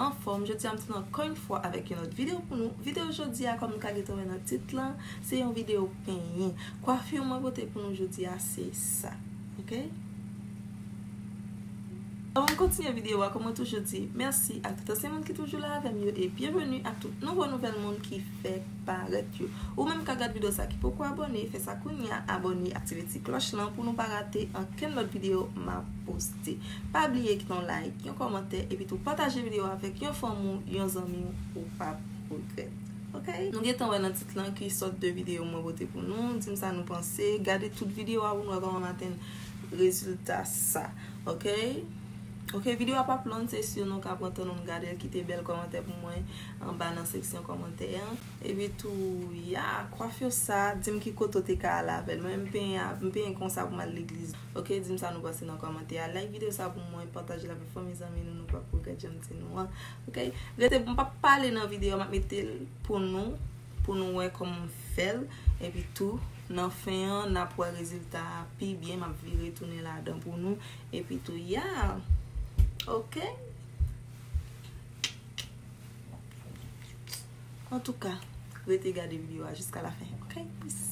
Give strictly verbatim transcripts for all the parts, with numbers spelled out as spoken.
Anfòm, jodi a m tounen ankò yon fwa avèk yon lòt videyo pou nou. Videyo jodi a, kòm nou ka gentan wè nan tit lan, se yon videyo penyen. Kwafi mwen pote pou nou jodi a, se sa. Oke? Anvan m kontinye videyo a, kòm mwen toujou di, mèsi ak tout ansyen moun ki toujou la avè m yo e byenveni ak tout nouvo nouvèl moun ki fèk parèt yo. Ou menm ka gad videyo sa ki poko abòne, fè sa kounye a, abòne, aktive ti klòch lan pou nou pa rate ankenn lòt videyo m ap poste. Pa bliye kite yon like, yon kòmantè, epi tou pataje videyo a avèk yon fanmi w, yon zanmi w, ou p ap regrèt. Oke? Nou gentan wè nan tit lan ki sòt de videyo mwen pote pou nou. Di m sa nou panse. Gade tout videyo a pou nou wè kòman m atenn rezilta sa. Oke? Oke, videyo a p ap long, se si nou ka pran tan nou gade l, kite bèl kòmantè pou mwen anba nan seksyon kòmantè an. Epi tou, ya, kwafi sa, di m ki kote w te ka al avè l. Mwen, m penyen, m penyen konsa pou m al legliz. Oke, di m sa nou panse nan kòmantè a. Like videyo sa pou mwen, pataje l avèk fanmi zanmi nou, nou p ap regrèt jan m di nou an. Oke, rete pou m p ap pale nan videyo a, m ap mete l pou nou, pou nou wè kòman m fè l. Epi tou, nan fen an, n ap wè rezilta a pi byen, m ap vire tounen ladan pou nou. Epi tou, ya. Oke? Antouka, rete gade videyo a jiska lafen, oke? Peace.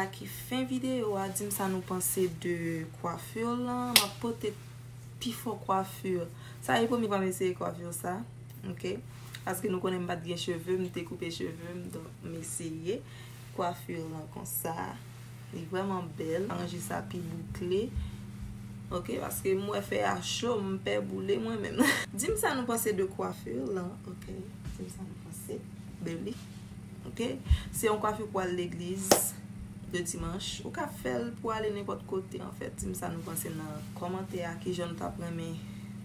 Sa ki fen videyo a, di m sa nou panse de kwafir lan. M ap pote pi fò kwafir. Sa e premye fwa m eseye kwafir sa, ok? Paske nou konnen m pa t gen cheve, m te koupe cheve m, donk m eseye kwafir lan konsa. Li vrèman bèl. Ranje sa pi boukle. Ok, paske m wè fè a cho, m pè boule mwen menm. Di m sa nou panse de kwafir lan, ok? Di m sa nou panse de li. Ok? Se yon kwafi pou al legliz de dimanch. Ou ka fè l pou ale nenpòt kote, anfèt. Di m sa nou panse nan kòmantè a, kijan nou t ap renmen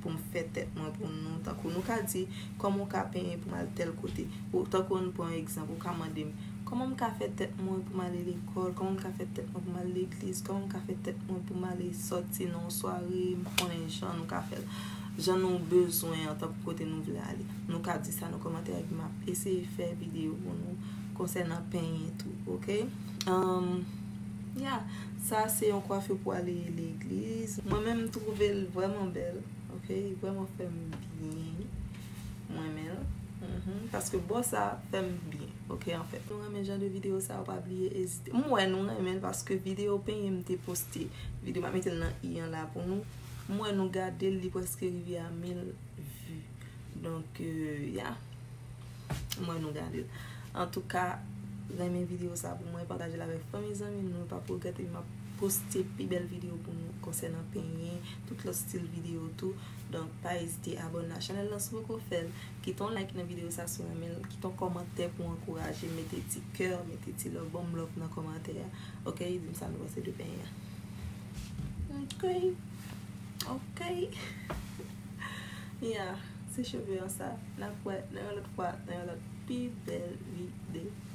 pou m fè tèt mwen pou nou. Tankou nou ka di, kòman w ka penyen pou m al tèl kote. Ou, tankou ann pran yon egzanp, ou ka mande m, kòman m ka fè tèt mwen pou m ale lekòl, kòman m ka fè tèt mwen pou m al legliz, kòman m ka fè tèt mwen pou m ale sòti nan yon sware, m konnen jan nou ka fè l. Jan nou bezwen an, tankou kote nou vle ale. Nou ka di sa nan kòmantè a, epi m ap eseye fè videyo pou nou konsènan penyen tou, ok? Um, ya, sa se yon kwafi pou ale legliz. Mwen menm, m twouve l vrèman bèl, ok? Li vrèman fè m byen. Mwen renmen l. Mhm. Paske bò sa fè m byen, ok, anfèt. Nou renmen jan de videyo sa, pa bliye ezite. M wè nou renmen l paske videyo penyen m te poste. Videyo m ap mete l nan i an la pou nou. M wè nou gade l, li prèske rive a mil vi. Donk, euh, ya. M wè nou gade l. Antouka, renmen videyo sa pou mwen, pataje l avèk fanmi zanmi nou, pa pou regrèt, m ap poste pi bèl videyo pou nou konsènan penyen, tout lòt stil videyo tou. Donk, pa ezite abòne a chanèl lan si w poko fè l. Kite yon like nan videyo sa si w renmen l. Kite yon kòmantè pou ankouraje. Mete ti kè, mete ti love, ban m love nan kòmantè a. Ok, di m sa nou panse de penyen an. Ok. Ok. Ya, se cheve an sa. N ap wè nan yon lòt fwa, nan yon lòt pi bèl videyo.